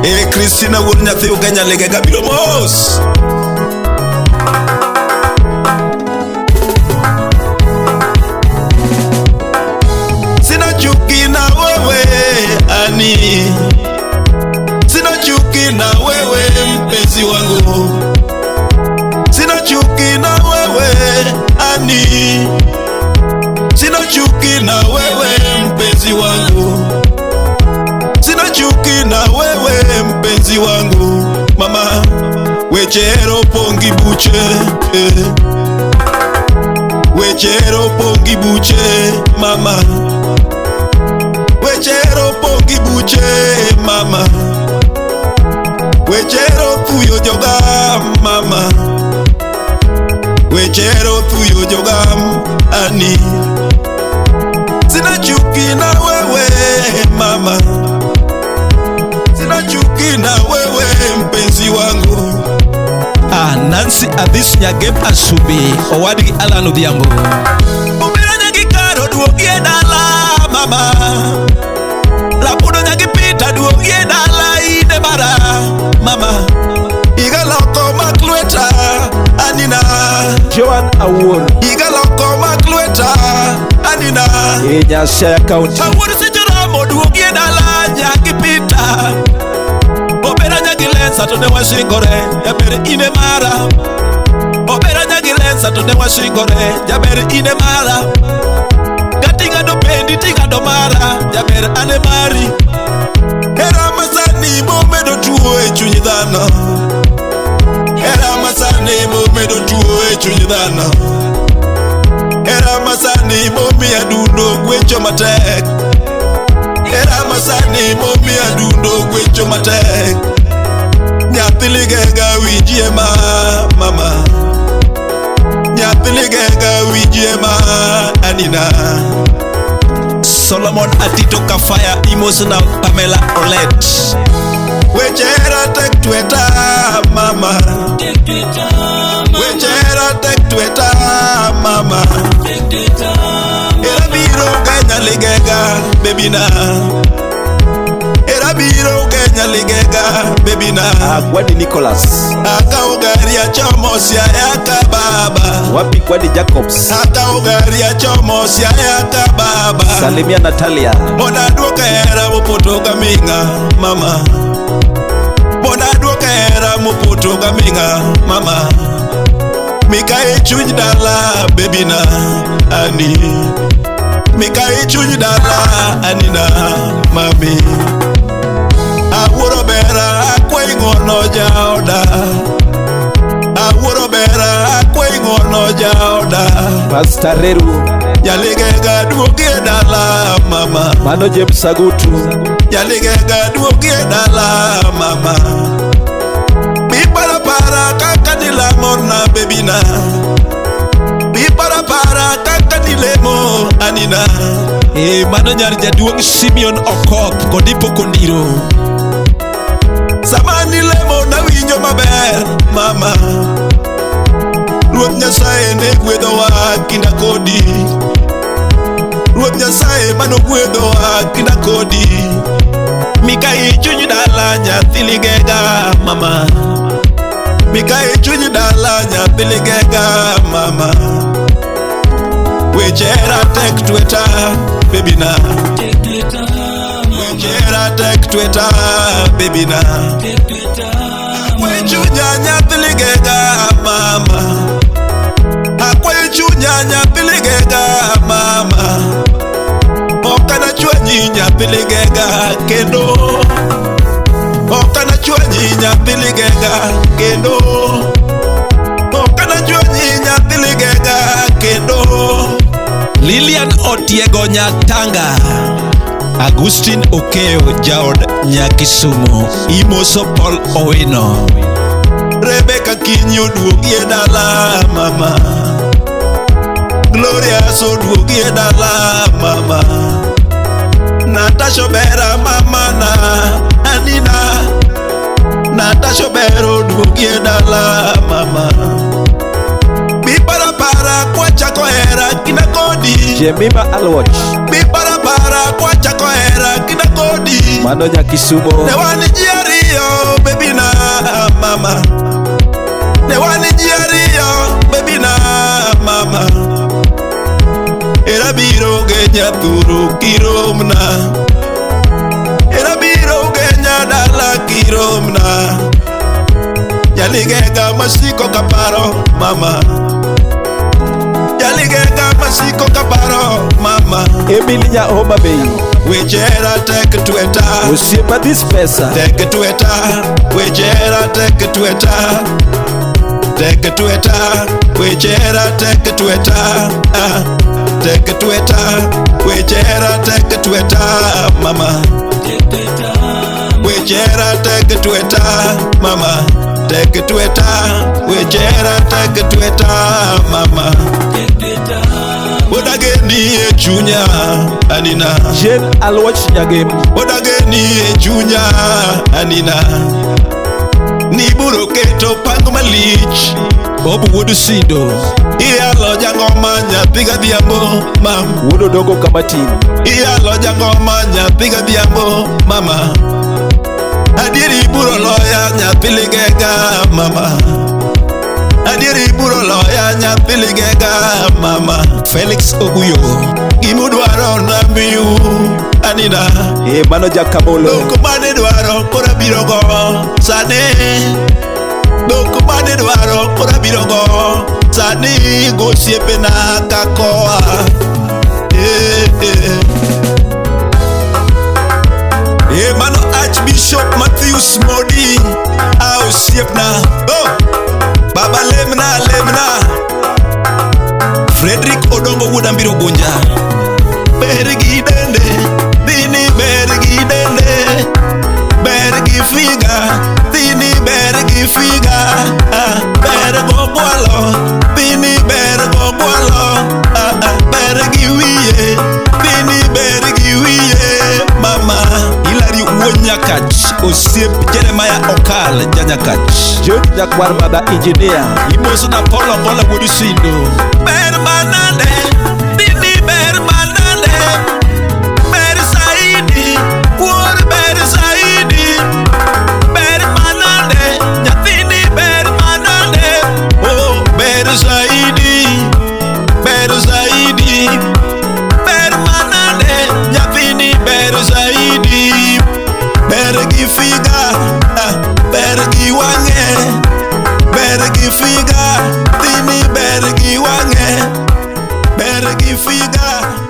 E Christina wuod nyathi Ugenya Ligega biro mos. Sina chuki na wewe ani, sina chuki na wewe mpenzi wangu, sina chuki na wewe ani, sina chuki na wewe mpenzi wangu, sina chuki na wewe mpenzi wangu, mama wechero pongi buche eh. Wechero pongi buche mama, wechero pongi buche mama, wechero thuyo joga mama, wechero thuyo joga ani, sina chuki na wewe mama, sina chuki na wewe mpenzi wangu. Ah, Nancy Adhis Nyagep Asubi, owadgi Alan Odhiambo. Obiro nyagi karo duogi e dala mama, Rapudo nyagi pita duogi e dala ine mara mama, Iga loko mak lweta anina, Joan Awuor, Iga loko mak lweta anina, e Nyasiaya County. Awuor seche romo duogi e dala nyagi pita, Obera nyagi lensa to ne wasingore jaber ine mara, Obera nyagi lensa to ne wasingore jaber ine mara, Kating'ado pendi ting'ado mara jaber ane mari. Hera masani momedo tuo e chuny dhano, Hera masani momedo tuo e chuny dhano, Hera masani momiya dundo gwecho matek, Hera masani momiya dundo gwecho matek. Nyathi ligega winjie ma mama, Nyathi ligega winjie ma anina. Solomon Atito Kafaya Imosna Pamela Olet. Weche hera tek tweta mama, Weche hera tek tweta mama, Hera biro Kenya ligega bebina, Hera biro Kenya ligega bebina. Gwadi Nicholas. Akawo gari achomo Siaya ka baba, Wapi Gwadi Jacobs. Akawo gari achomo Siaya ka baba. Salimia Natalia. Bona duoka hera mopoto gaming'a mama, Bona duoka hera mopoto gaming'a mama, Mikayi chuny dala bebina ani, Mikayi chuny dala anina mami. Awuoro bera akwayi ng'uono jaoda, Awuoro bera akwayi ng'uono jaoda. Pastor Reru. Jaligega duogi e dala mama, Mano James Agutu. Jaligega duogi e dala mama. Biparapara kaka nilamona bebina, Biparapara kaka nilemo anina. E mano nyar jaduong' Simeon Okoth kodipo kondiro. Sama nilemo nawinjo maber mama, Ruoth Nyasaye ne gwedhowa kinda kodi, Ruoth Nyasaye manogwedhowa kinda kodi. Mikayi chuny dala nyathi ligega mama, Mikayi chuny dala nyathi ligega mama. Weche hera tek tweta bebina, Weche hera tek tweta bebina. Akwayo chunya nyathi ligega mama, Akwayo chunya nyathi ligega mama, Ok anachwanyi nyathi ligega kendo, Ok anachwanyi nyathi ligega kendo, Ok anachwanyi nyathi ligega kendo. Lilian Otiego Nyatanga. Agustin Okeo jaod Nyakisumo. Imoso Paul Owino. Rebecca Kinyi oduogi e dala mama, Gloria oduogi e dala mama, Natasha Obera mama na Anina, Natasha Obera oduogi e dala mama. Biparapara kwachako hera kinda kodi, Jemima Alwatch. Biparapara kwachako hera kinda kodi. Mano Nyakisumo. Ne wan ji ariyo nyathuru kiromna. Era biro ugenya dala kiromna. Jaligega masiko kaparo mama. Jaligega masiko kaparo mama. Emily nya Homa Bay. Wechera tek tweta. Osiepa this pesa. Tek tweta. Wechera tek tweta. Tek tweta. Wechera tek tweta. Tek tweta. Wechera tek tweta mama. Wechera tek tweta mama. Tek tweta. Wechera tek tweta mama. Odageni e chunya anina. Jane Alwach Nyagem. Odageni e chunya anina. Niburo keto pango malich. Bob wuod Sindo. Iyalo jangoma nyathi gadhiambo mam. Wuod Odongo Kamatin. Iyalo jangoma nyathi gadhiambo mama. Adieri iburo loya nyathi ligega mama. Adieri iburo loya nyathi ligega mama. Felix Oguyo. Gimudwaro namiu anina. Mano Jakamolo. Dhok mane dwaro koro abiro go sani. Dhok mane dwaro koro abiro go sani gosiepena kakoa. Mano Archbishop Matthews Modi a osiepna. Oh, baba lemna lemna. Frederick Odongo wuod Ambiro Gunja. Ber gi dende, dhini ber gi dende. Ber gi figa, dhini ber gi figa. Ber gogwalo, dhini ber gogwalo. Ber gi wiye, dhini ber gi wiye mama. Hilary wuod Nyakach, osiep Jeremiah Okal janyakach. John Nyakwar baba engineer. Imoso na Paul Ongola wuod Sindo. Ber manade, dhini ber manade. Ber saidi, wuor ber saidi. Ber manade, nyathini ber manade. Oh, ber saidi, ber saidi. Ber manade, nyathini ber saidi. Ber gi figa, ber gi wang'e. Ber gi figa, dhini ber gi wang'e. Ber gi figa.